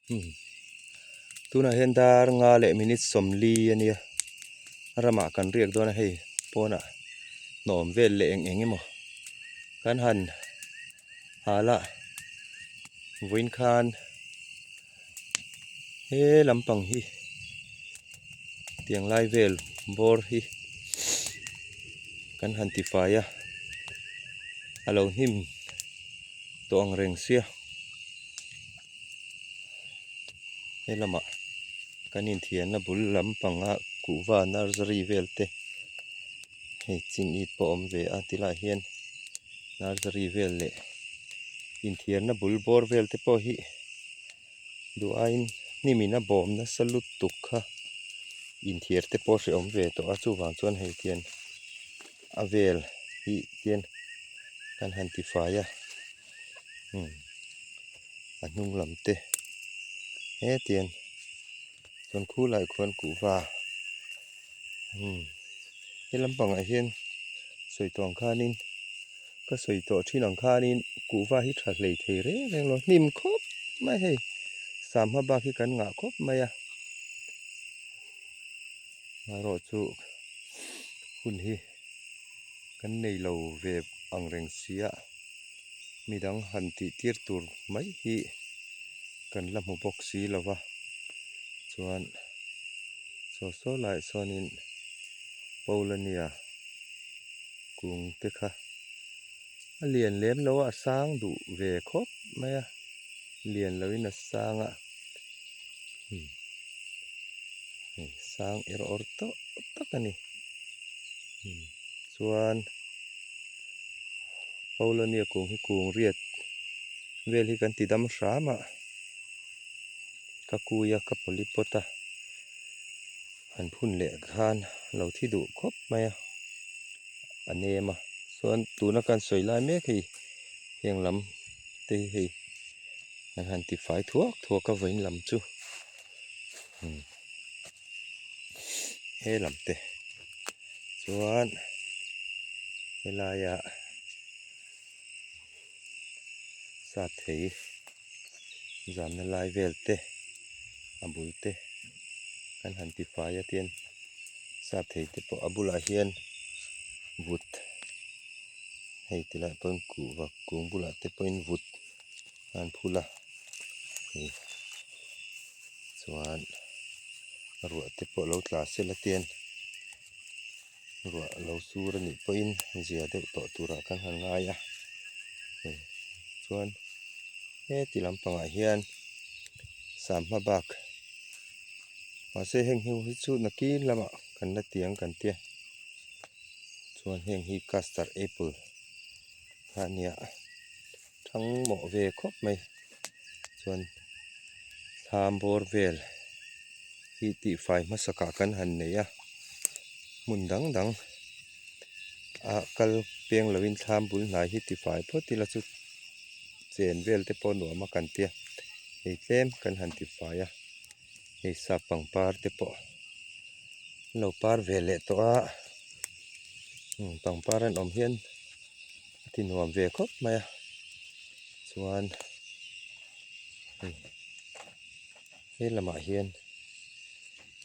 Umm tunah hian dar nga leh minute 40 a nia ramah kan riak dawn a hei pawnah hnawm vel leh eng eng emaw kan han hal a vawiin khan he lampang hi tiang lai vel bawr hi kan han tifai a a lo hnim tawh ang reng sia. He lamah kan inthianna bul lampanga kuhva nursery vel te hei chingit pawh a awm ve a tilaiah hian nursery vel leh inthiarna bul bawr vel te pawh hi duh aiin hnim in a bawm nasa lutuk kha inthiar te pawh a hrehawm ve tawh a chuvang chuan hei tian a vel hi tian kan han tifai a umm a hnung lam te hetiang chuan khulaiah khuan kuhva umm he lampangah hian sawi tawh ang khanin ka sawi tawh thin ang khanin kuhva hi tha hlei thei reng reng lo hnim khawp mai hei sangha bak hi kan ngah khawp mai a marawh chu hun hi kan nei lo ve ang reng sia midang han tih tir tur mai hi kan la hmu bawk si lo va chuan saw saw laiah sawnin Paulania kung te kha a lian lem lo a a sang duh ve khawp mai a lian loin a sang a hei sang er awr tawh tak a ni chuan Paulania kung hi kung riat vel hi kan ti dam hram a ka kui a ka polypot a han phun leh khan lo thi duh khawp mai a a nem a chuan tuna kan sawi lai mek hei heng lam te hi hei an han ti fai thuak thuak a vawiin lam chu he lam te chuan helaiah sap thei zamna lai vel te a bul te kan han ti fai a tian sap thei te pawh a bulah hian vut hei ti lai pawhin kuhva kung bulah te pawhin vut an phul a hei chuan ruah te pawh lo tla sela tian ruah lo sur a nih pawhin zia deuh tawh turah kan han ngai a hei chuan heti lampangah hian sangha bak mahse heng ho hi chu nakin lamah kan la ti ang kan tia chuan heng hi custard apple kha a nia thang mawh ve khawp mai chuan thlam bawr vel hi tihfai hmasakah kan han nei a hmun dang dang a kal peng lovin thlam bul hnai hi tifai phawt ila chu chen vel te pawh nuam a kan tia hei tlem kan han tifai a hei sap pangpar te pawh an lo par ve leh tawh a pangpar an awm hian a ti nuam ve khawp mai a chuan hei he lamah hian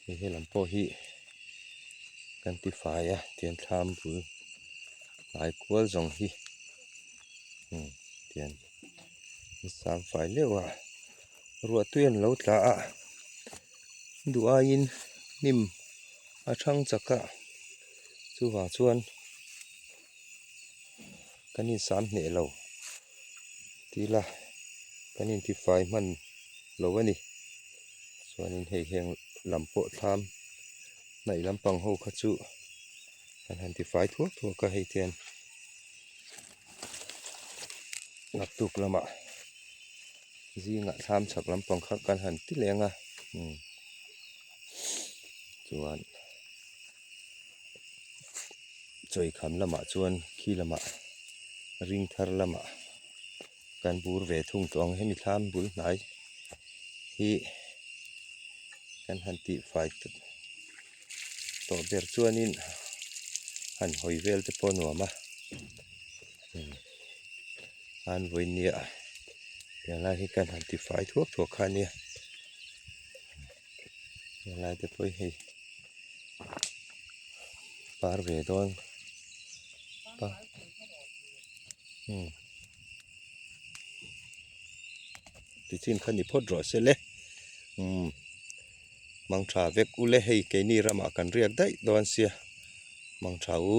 hei he lam pawh hi kan ti fai a tian thlam bul hnai kual zawng hi tian sang fai leuh a ruah tui an lo tla a duh aiin hnim a thang chak a chuvang chuan kan insam hneh lo tila kan intifai hman lo a ni chuanin hei heng lam pawh thlam hnaih lampang ho kha chu kan han tifai thuak thuak a hei hian naktuk lamah zingah thlam chhak lampang kha kan han ti leng a umm chuan chawikham lamah chuan khi lamah ring thar lamah kan bur ve thung tawh ang hemi thlam bul hnai hi kan han tih fai tawh ber chuanin han hawi vel te pawh a nuam a an vawinia tiang lai hi kan han ti fai thuak thuak kha a nia. Helai te pawh hi hei par ve dawn pa umm tichin kha ni phawt rawh se le umm mangtha vek ule hei keini ramah kan riak daih dawn sia mangtha u.